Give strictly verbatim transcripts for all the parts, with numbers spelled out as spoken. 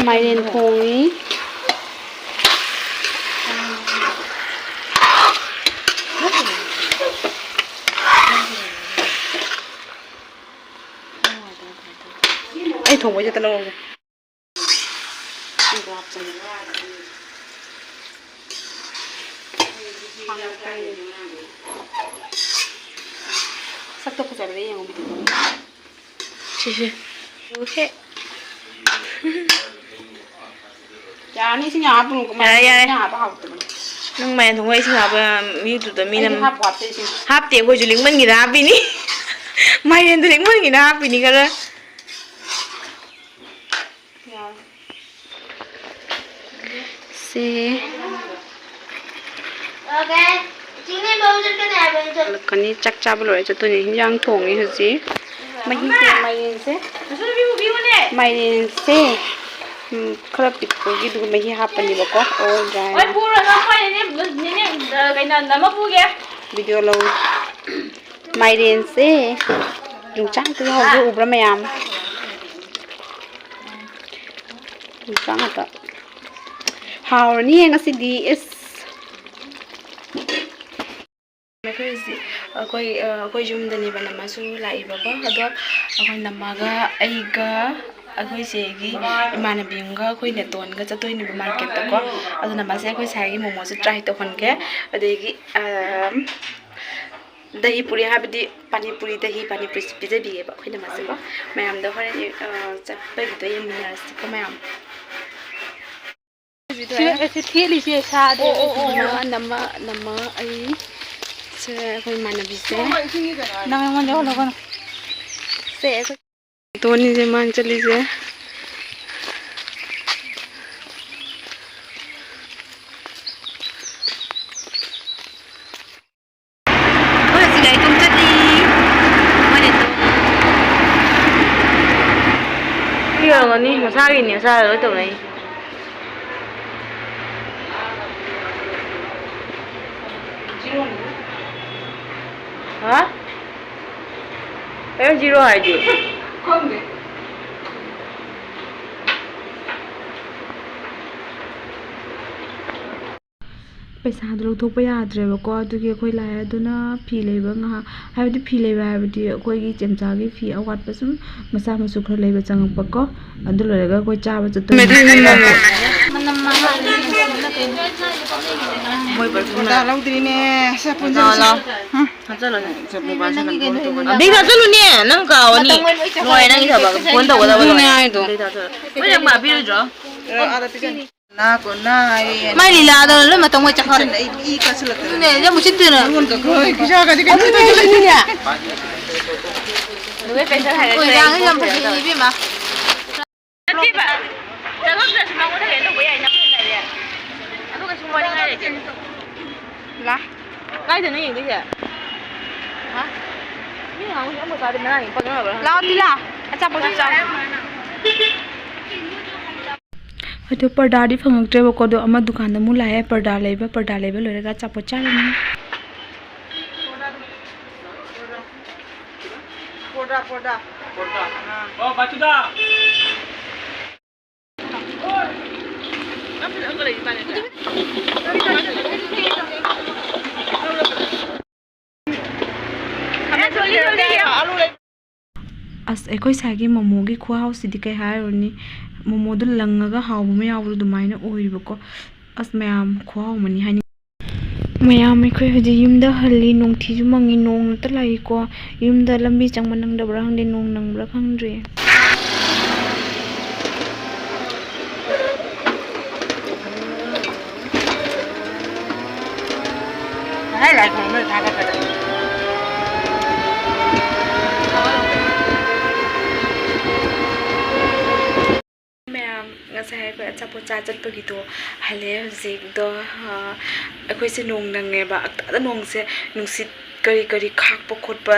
ꯃꯥꯏꯔꯦꯟ ꯊꯣꯡꯉꯤ꯫ ꯑꯩ ꯊꯣꯡꯕꯩ ꯆꯠꯇ ꯂꯧꯔꯒꯦ꯫ ꯁꯛꯇꯣ ꯐꯖꯕꯅꯦ, ꯌꯦꯡꯉꯣ ꯚꯤꯗꯤꯑꯣꯗ꯫ ꯁꯤꯁꯦ꯫ ꯑꯣꯀꯦ꯫ ꯌꯥꯔꯅꯤ, ꯏꯁꯤꯡ ꯌꯥꯝ ꯍꯥꯞꯄꯨꯅꯨ꯫ ꯌꯥꯔꯦ, ꯌꯥꯔꯦ꯫ ꯏꯁꯤꯡ ꯌꯥꯝ ꯍꯥꯞꯄ ꯍꯥꯎꯇꯕꯅꯤ꯫ ꯅꯪ ꯃꯥꯏꯔꯦꯟ ꯊꯣꯡꯕ ꯏꯁꯤꯡ ꯍꯥꯞꯄ ꯌꯥꯝ YouTube-ꯇ ꯃꯤꯅ ꯑꯩꯗꯤ ꯍꯥꯞꯄꯨ ꯍꯥꯞꯇꯦ ꯏꯁꯤꯡ꯫ ꯍꯥꯞꯇꯦ, ꯑꯩꯈꯣꯏꯁꯨ ꯂꯤꯡꯃꯟꯒꯤꯗ ꯍꯥꯞꯄꯤꯅꯤ꯫ ꯃꯥꯏꯔꯦꯟꯗꯣ ꯂꯤꯡꯃꯟꯒꯤꯗ ꯍꯥꯞꯄꯤꯅꯤ ꯈꯔ꯫ ꯌꯥꯔꯦ꯫ ꯁꯦ꯫ ꯂꯥꯛꯀꯅꯤ꯫ ꯆꯥꯛ ꯆꯥꯕ ꯂꯣꯏꯔ ꯆꯠꯇꯣꯏꯅꯦ꯫ ꯍꯤꯟꯖꯥꯡ ꯊꯣꯡꯉꯤ ꯍꯧꯖꯤꯛ꯫ ꯃꯍꯤꯁꯦ, ꯃꯥꯏꯔꯦꯟꯁꯦ꯫ ꯃꯥꯏꯔꯦꯟꯁꯦ, ꯎꯝ, ꯈꯔ ꯄꯤꯛꯄꯒꯤ ꯑꯗꯨꯒ ꯃꯍꯤ ꯍꯥꯞꯄꯅꯦꯕꯀꯣ꯫ ꯑꯣ, ꯗ꯭ꯔꯥꯏ꯫ ꯍꯣꯏ, ꯄꯨꯔꯣ, ꯅꯪ ꯄꯥꯏꯔꯤꯅꯦ, ꯅꯦꯅꯦ, ꯀꯩꯅꯣ, ꯅꯃ ꯄꯨꯒꯦ꯫ ꯚꯤꯗꯤꯑꯣ ꯂꯧ꯫ ꯃꯥꯏꯔꯦꯟꯁꯦ ꯌꯣꯡꯆꯥꯛꯇ ꯌꯥꯎꯕꯗꯣ ꯎꯕ꯭ꯔꯥ ꯃꯌꯥꯝ? ꯌꯣꯡꯆꯥꯛ ꯉꯥꯛꯇ꯫ ꯍꯥꯎꯔꯅꯤꯌꯦ ꯉꯁꯤꯗꯤ꯫ ꯏꯁ꯫ ꯑꯩꯈꯣꯏ ꯍꯧꯖꯤꯛ, ꯑꯩꯈꯣꯏ, ꯑ, ꯑꯩꯈꯣꯏ ꯌꯨꯝꯗꯅꯦꯕ ꯅꯝꯃꯁꯨ ꯂꯥꯛꯏꯕꯀꯣ꯫ ꯑꯗꯣ ꯑꯩꯈꯣꯏ ꯅꯝꯃꯒ ꯑꯩꯒ ꯑꯩꯈꯣꯏ ꯆꯦꯒꯤ ꯏꯃꯥꯟꯅꯕꯤ ꯑꯃꯒ ꯑꯩꯈꯣꯏ ꯅꯦꯇꯣꯟꯒ ꯆꯠꯇꯣꯏꯅꯦꯕ ꯃꯥꯔꯀꯦꯠꯇꯀꯣ꯫ ꯑꯗꯨꯅ ꯃꯥꯁꯦ ꯑꯩꯈꯣꯏ ꯁꯥꯏꯒꯤ ꯃꯣꯃꯣꯁꯨ ꯇ꯭ꯔꯥꯏ ꯇꯧꯍꯟꯒꯦ꯫ ꯑꯗꯒꯤ, ꯑ, ꯗꯍꯤ ꯄꯨꯔꯤ ꯍꯥꯏꯕꯗꯤ ꯄꯥꯅꯤ ꯄꯨꯔꯤ, ꯗꯍꯤ ꯄꯥꯅꯤ ꯄꯨꯔꯤ ꯄꯤꯖꯕꯤꯒꯦꯕ ꯑꯩꯈꯣꯏꯅ ꯃꯥꯁꯦꯀꯣ꯫ ꯃꯌꯥꯝꯗꯣ ꯍꯣꯔꯦꯟ, ꯑ, ꯆꯠꯄꯒꯤꯗꯣ ꯌꯦꯡꯃꯤꯟꯅꯔꯁꯤꯀꯣ ꯃꯌꯥꯝ꯫ ꯁꯤ, ꯁꯤ ꯊꯦꯠꯂꯤꯁꯦ ꯁꯥꯗꯦ꯫ ꯑꯣ, ꯑꯣ, ꯑꯣ, ꯑꯣ꯫ ꯅꯝꯃ, ꯅꯝꯃ, ꯅꯝꯃ ꯑꯩ ꯁꯦ ꯑꯩꯈꯣꯏ ꯏꯃꯥꯟꯅꯕꯤꯁꯦ꯫ ꯅꯪ ꯑꯩꯉꯣꯟꯗ ꯌꯧꯍꯜꯂꯛꯀꯅꯨ꯫ ꯁꯦ ꯑꯩꯈꯣꯏ ꯇꯣꯅꯤꯁꯦ ꯃꯥꯡ ꯆꯠꯂꯤꯁꯦ꯫ ꯑꯩꯈꯣꯏ ꯍꯧꯖꯤꯛ ꯒꯥꯔꯤ ꯇꯣꯡ ꯆꯠꯂꯤ꯫ ꯃꯣꯏꯅ ꯇꯣꯡ-, ꯁꯤ ꯌꯧꯔꯝꯒꯅꯤ, ꯃꯁꯥꯒꯤꯅꯤ, ꯃꯁꯥ ꯂꯣꯏ ꯇꯧꯅꯩ꯫ ꯍꯥ? ꯀꯩꯅꯣ ꯖꯤꯔꯣ ꯍꯥꯏꯗꯤ? ꯈꯪꯗꯦ꯫ ꯄꯩꯁꯥꯗꯣ ꯂꯧꯊꯣꯛꯄ ꯌꯥꯗ꯭ꯔꯦꯕꯀꯣ꯫ ꯑꯗꯨꯒꯤ ꯑꯩꯈꯣꯏ ꯂꯥꯛꯑꯦ꯫ ꯑꯗꯨꯅ ꯐꯤ ꯂꯩꯕ ꯉꯥꯏꯍꯥꯛ, ꯍꯥꯏꯕꯗꯤ ꯐꯤ ꯂꯩꯕ ꯍꯥꯏꯕꯗꯤ ꯑꯩꯈꯣꯏꯒꯤ ꯏꯆꯦꯝꯆꯥꯒꯤ ꯐꯤ ꯑꯋꯥꯠꯄ ꯁꯨꯝ ꯃꯆꯥ ꯃꯁꯨ ꯈꯔ ꯂꯩꯕ ꯆꯪꯉꯛꯄꯀꯣ꯫ ꯑꯗꯨ ꯂꯣꯏꯔꯒ ꯑꯩꯈꯣꯏ ꯆꯥꯕ ꯆꯠꯇꯣꯏꯅꯦ꯫ ꯃꯣꯏ ꯄꯔꯐ꯭ꯌꯨꯝ ꯂꯧꯗ꯭ꯔꯤꯅꯦ꯫ ꯁꯦ, ꯄꯨꯟꯁꯤ ꯂꯥꯎ, ꯂꯥꯎ꯫ ꯎꯝ꯫ ꯍꯥꯞꯆꯜꯂꯣꯅꯦ꯫ ꯕꯤꯛ ꯍꯥꯞꯆꯜꯂꯨꯅꯦ, ꯅꯪ ꯀꯥꯎꯔꯅꯤ꯫ ꯂꯣꯏꯔꯦ ꯅꯪꯒꯤ ꯊꯕꯛ꯫ ꯐꯣꯟ ꯇꯧꯒꯗꯕ ꯑꯗꯨꯅꯦ ꯂꯣꯏꯔꯦ꯫ ꯍꯥꯏꯗꯣ꯫ ꯕꯤꯛ ꯍꯥꯞꯆꯜꯂꯣ꯫ ꯃꯣꯏ ꯂꯪ ꯃꯥ ꯄꯤꯔꯣꯏꯗ꯭ꯔꯣ? ꯃꯥꯏ ꯂꯤꯂꯥꯗꯣ ꯂꯣꯏ ꯃꯇꯝ ꯑꯣꯏ ꯆꯠꯈ꯭ꯔꯦ꯫ ꯑꯗꯨꯅꯦ, ꯌꯥꯝ ꯎꯁꯤꯠꯇꯦꯅ꯫ ꯑꯗꯨꯅꯦ, ꯑꯗꯨꯅꯦ꯫ ꯑꯣꯏ, ꯌꯥꯝ ꯐꯖꯩ, ꯏꯕꯦꯝꯃ꯫ ꯅꯠꯇꯦꯕ, ꯆꯠꯊꯣꯛꯇ꯭ꯔꯁꯨ ꯅꯉꯣꯟꯗ ꯀꯩꯅꯣ ꯇꯧꯕ ꯌꯥꯏꯅ ꯑꯩꯈꯣꯏ ꯂꯩꯔꯦ꯫ ꯑꯗꯨ ꯀꯩꯁꯨ ꯋꯥꯅꯤꯡꯉꯥꯏ ꯂꯩꯇꯦ꯫ ꯂꯥ꯫ ꯀꯥꯏꯗꯅꯣ ꯌꯦꯡꯗꯣꯏꯁꯦ? ꯍꯥ? ꯃꯤ ꯉꯥꯡꯕꯁꯦ ꯑꯃ ꯇꯥꯗꯦ, ꯃꯅꯥ ꯌꯦꯡ ꯄꯪꯉꯥꯡ ꯉꯥꯡꯕ꯭ꯔꯥ? ꯂꯥꯛꯑꯣ, ꯇꯤꯂꯥ꯫ ꯑꯆꯥꯄꯣꯠꯁꯨ ꯆꯥꯔꯦ꯫ ꯑꯗꯣ ꯄꯔꯗꯥꯗꯤ ꯐꯪꯉꯛꯇ꯭ꯔꯦꯕꯀꯣ꯫ ꯑꯗꯣ ꯑꯃ ꯗꯨꯀꯥꯟꯗ ꯑꯃꯨꯛ ꯂꯥꯛꯑꯦ, ꯄꯔꯗꯥ ꯂꯩꯕ꯫ ꯄꯔꯗꯥ ꯂꯩꯕ ꯂꯣꯏꯔꯒ ꯑꯆꯥꯄꯣꯠ ꯆꯥꯔꯅꯤ꯫ ꯄꯣꯔꯗꯥ, ꯄꯣꯔꯗꯥ꯫ ꯑꯥ꯫ ꯑꯣ, ꯕꯥꯆꯨꯗ꯫ ꯑꯁ, ꯑꯩꯈꯣꯏ ꯁ꯭ꯋꯥꯏꯒꯤ ꯃꯣꯃꯣꯒꯤ ꯈꯨꯍꯥꯎꯁꯤꯗꯤ ꯀꯩ ꯍꯥꯏꯔꯨꯔꯅꯤ꯫ ꯃꯣꯃꯣꯗꯣ ꯂꯪꯉꯒ ꯍꯥꯎꯕ ꯑꯃ ꯌꯥꯎꯕꯗꯣ ꯑꯗꯨꯃꯥꯏꯅ ꯑꯣꯏꯌꯦꯕꯀꯣ꯫ ꯑꯁ, ꯃꯌꯥꯝ ꯈꯨꯍꯥꯎ ꯑꯃꯅꯤ ꯍꯥꯏꯅꯤꯡ-, ꯃꯌꯥꯝ, ꯑꯩꯈꯣꯏ ꯍꯧꯖꯤꯛ ꯌꯨꯝꯗ ꯍꯜꯂꯤ꯫ ꯅꯣꯡꯊꯤꯁꯨ ꯃꯪꯉꯤ, ꯅꯣꯡ ꯍꯦꯛꯇ ꯂꯥꯛꯏꯀꯣ꯫ ꯌꯨꯝꯗ ꯂꯝꯕꯤ ꯆꯪꯕ ꯅꯪꯗꯕ꯭ꯔꯥ ꯈꯪꯗꯦ, ꯅꯣꯡ ꯅꯪꯕ꯭ꯔꯥ ꯈꯪꯗ꯭ꯔꯦ꯫ ꯉꯁꯥꯏ ꯂꯥꯏ ꯈꯨꯔꯨꯝꯕꯗ ꯊꯥꯒꯠꯄꯗ꯫ ꯃꯌꯥꯝ, ꯉꯁꯥꯏ ꯑꯩꯈꯣꯏ ꯑꯆꯥꯄꯣꯠ ꯆꯥ ꯆꯠꯄꯒꯤꯗꯣ ꯍꯜꯂꯛꯑꯦ ꯍꯧꯖꯤꯛꯇꯣ꯫ ꯑ, ꯑꯩꯈꯣꯏꯁꯦ ꯅꯣꯡ ꯅꯪꯉꯦꯕ꯫ ꯑꯇꯥꯗ ꯅꯣꯡꯁꯦ, ꯅꯨꯡꯁꯤꯠ ꯀꯔꯤ ꯀꯔꯤ ꯈꯥꯛꯄ ꯈꯣꯠꯄ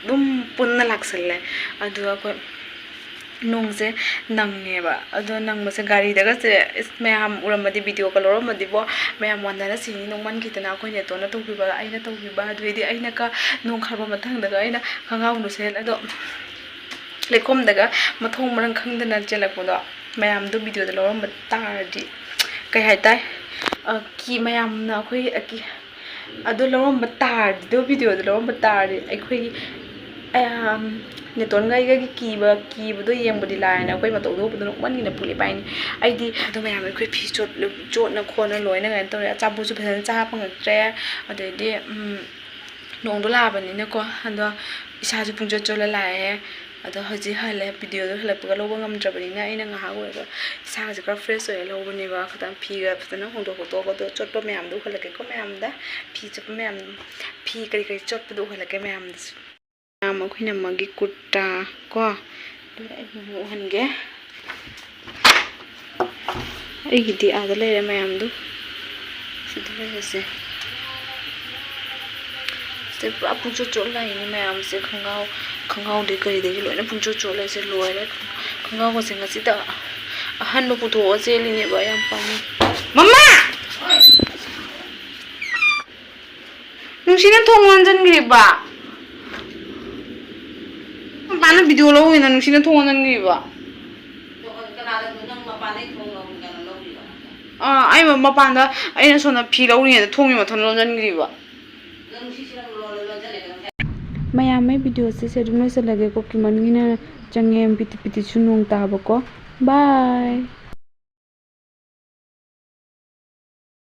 ꯑꯗꯨꯝ ꯄꯨꯟꯅ ꯂꯥꯛꯁꯜꯂꯦ꯫ ꯑꯗꯨꯒ ꯑꯩꯈꯣꯏ ꯅꯣꯡꯁꯦ ꯅꯪꯉꯦꯕ꯫ ꯑꯗꯣ ꯅꯪꯕꯁꯦ ꯒꯥꯔꯤꯗꯒꯁꯦ, ꯏꯁ, ꯃꯌꯥꯝ ꯎꯔꯝꯃꯗꯤ, ꯚꯤꯗꯤꯑꯣꯒ ꯂꯧꯔꯝꯃꯗꯤꯕꯣ, ꯃꯌꯥꯝ ꯋꯥꯟꯗꯅ ꯁꯤꯅꯤ꯫ ꯅꯣꯡꯃꯟꯈꯤꯗꯅ ꯑꯩꯈꯣꯏ ꯅꯦꯇꯣꯟꯅ ꯇꯧꯈꯤꯕ, ꯑꯩꯅ ꯇꯧꯈꯤꯕ, ꯑꯗꯨꯗꯩꯗꯤ ꯑꯩꯅꯀ ꯅꯣꯡ ꯈꯥꯕ ꯃꯊꯪꯗꯒ ꯑꯩꯅ ꯈꯣꯡꯒ꯭ꯔꯥꯎꯗꯣ ꯁꯦꯠꯂꯦ꯫ ꯑꯗꯣ ꯂꯩꯈꯣꯝꯗꯒ ꯃꯊꯣꯡ ꯃꯔꯝ ꯈꯪꯗꯅ ꯆꯦꯜꯂꯛꯄꯗꯣ, ꯃꯌꯥꯝꯗꯣ ꯚꯤꯗꯤꯑꯣꯗ ꯂꯧꯔꯝꯕ ꯇꯥꯔꯗꯤ, ꯀꯩ ꯍꯥꯏꯇꯥꯏ, ꯑ, ꯀꯤ-, ꯃꯌꯥꯝꯅ ꯑꯩꯈꯣꯏ ꯑꯀꯤ-, ꯑꯗꯨ ꯂꯧꯔꯝꯕ ꯇꯥꯔꯗꯤ, ꯑꯗꯨ videoꯗꯣ ꯂꯧꯔꯝꯕ ꯇꯥꯔꯗꯤ, ꯑꯩꯈꯣꯏꯒꯤ, ꯑꯌꯥꯝ, ꯅꯦꯇꯣꯟꯒ ꯑꯩꯒꯒꯤ ꯀꯤꯕ, ꯀꯤꯕꯗꯣ ꯌꯦꯡꯕꯗꯤ ꯂꯥꯏꯔꯅ, ꯑꯩꯈꯣꯏ ꯃꯇꯧꯗꯨ ꯎꯕꯗ ꯅꯣꯛꯃꯟꯒꯤꯅ ꯄꯨꯛꯂꯤ ꯄꯥꯏꯅꯤ꯫ ꯑꯩꯗꯤ ꯑꯗꯨ ꯃꯌꯥꯝ ꯑꯩꯈꯣꯏ ꯐꯤ ꯆꯣꯠꯂ-, ꯆꯣꯠꯅ ꯈꯣꯠꯅ ꯂꯣꯏꯅ ꯀꯩꯅꯣ ꯇꯧꯔꯦ, ꯑꯆꯥꯄꯣꯠꯁꯨ ꯐꯖꯅ ꯆꯥꯕ ꯐꯪꯉꯛꯇ꯭ꯔꯦ꯫ ꯑꯗꯩꯗꯤ, ꯎꯝ, ꯅꯣꯡꯗꯣ ꯂꯥꯛꯑꯕꯅꯤꯅꯀꯣ, ꯑꯗꯣ ꯏꯁꯥꯁꯨ ꯄꯨꯡꯆꯣꯠ ꯆꯣꯠꯂ ꯂꯥꯛꯑꯦ꯫ ꯑꯗꯣ ꯍꯧꯖꯤꯛ ꯍꯜꯂꯦ, videoꯗꯣ ꯍꯜꯂꯛꯄꯒ ꯂꯧꯕ ꯉꯝꯗ꯭ꯔꯕꯅꯤꯅ ꯑꯩꯅ ꯉꯥꯏꯍꯥꯛ ꯑꯣꯏꯔꯒ ꯏꯁꯥꯒꯁꯦ ꯈꯔ fresh ꯑꯣꯏꯔ ꯂꯧꯕꯅꯦꯕ꯫ ꯈꯤꯇꯪ ꯐꯤꯒ ꯐꯖꯅ ꯍꯣꯡꯗꯣꯛ ꯈꯣꯠꯇꯣꯛꯑꯒ, ꯑꯗꯣ ꯆꯣꯠꯄ ꯃꯌꯥꯝꯗꯣ ꯎꯍꯜꯂꯛꯀꯦꯀꯣ ꯃꯌꯥꯝꯗ꯫ ꯐꯤ ꯆꯣꯠꯄ ꯃꯌꯥꯝ, ꯐꯤ ꯀꯔꯤ ꯀꯔꯤ ꯆꯣꯠꯄꯗꯣ ꯎꯍꯜꯂꯛꯀꯦ ꯃꯌꯥꯝꯗꯁꯨ꯫ ꯃꯌꯥꯝ ꯑꯩꯈꯣꯏꯅ ꯑꯃꯒꯤ ꯀꯨꯔꯇꯥ ꯀꯣ, ꯑꯗꯨꯒ ꯑꯩ ꯑꯃꯨꯛ ꯎꯍꯟꯒꯦ꯫ ꯑꯩꯒꯤꯗꯤ ꯑꯥꯗ ꯂꯩꯔꯦ ꯃꯌꯥꯝꯗꯨ꯫ ꯁꯤꯗ ꯂꯩꯔꯁꯦ꯫ ꯁꯤꯗ ꯄꯨꯔꯥ ꯄꯨꯡꯆꯣꯠ ꯆꯣꯠ ꯂꯥꯛꯏꯅꯦ ꯃꯌꯥꯝꯁꯦ꯫ ꯈꯣꯡꯒ꯭ꯔꯥꯎ, ꯈꯣꯡꯒ꯭ꯔꯥꯎꯗꯩ ꯀꯔꯤꯗꯒꯤ ꯂꯣꯏꯅ ꯄꯨꯡꯆꯣꯠ ꯆꯣꯠꯂꯦ꯫ ꯁꯦ ꯂꯣꯏꯔꯦ꯫ ꯈꯣꯡꯒ꯭ꯔꯥꯎꯒꯁꯦ ꯉꯁꯤꯗ ꯑꯍꯟꯕ ꯄꯨꯊꯣꯛꯑ ꯆꯦꯜꯂꯤꯅꯦꯕ꯫ ꯌꯥꯝ ꯄꯥꯝꯃꯨ꯫ ꯃꯃꯥ! ꯅꯨꯡꯁꯤꯅ ꯊꯣꯡ ꯂꯣꯟꯁꯤꯟꯈ꯭ꯔꯤꯕ? ꯃꯄꯥꯅ video ꯂꯧꯔꯤꯅ ꯅꯨꯡꯁꯤꯅ ꯊꯣꯡ ꯂꯣꯟꯁꯤꯟꯈ꯭ꯔꯤꯕ? ꯑꯥ, ꯑꯩ ꯃꯄꯥꯟꯗ, ꯑꯩꯅ ꯁꯣꯝꯗ ꯐꯤ ꯂꯧꯔꯤꯉꯩꯗ ꯊꯣꯡꯒꯤ ꯃꯊꯣꯟ ꯂꯣꯟꯁꯤꯟꯈ꯭ꯔꯤꯕ꯫ ꯃꯌꯥꯝ, ꯑꯩ videoꯁꯦ ꯁꯤ ꯑꯗꯨꯝ ꯂꯣꯏꯁꯤꯜꯂꯒꯦꯀꯣ꯫ ꯀꯤꯃꯟꯒꯤꯅ ꯆꯪꯉꯦ, ꯄꯤꯇꯤ ꯄꯤꯇꯤꯁꯨ ꯅꯣꯡ ꯇꯥꯕꯀꯣ꯫ Bye꯫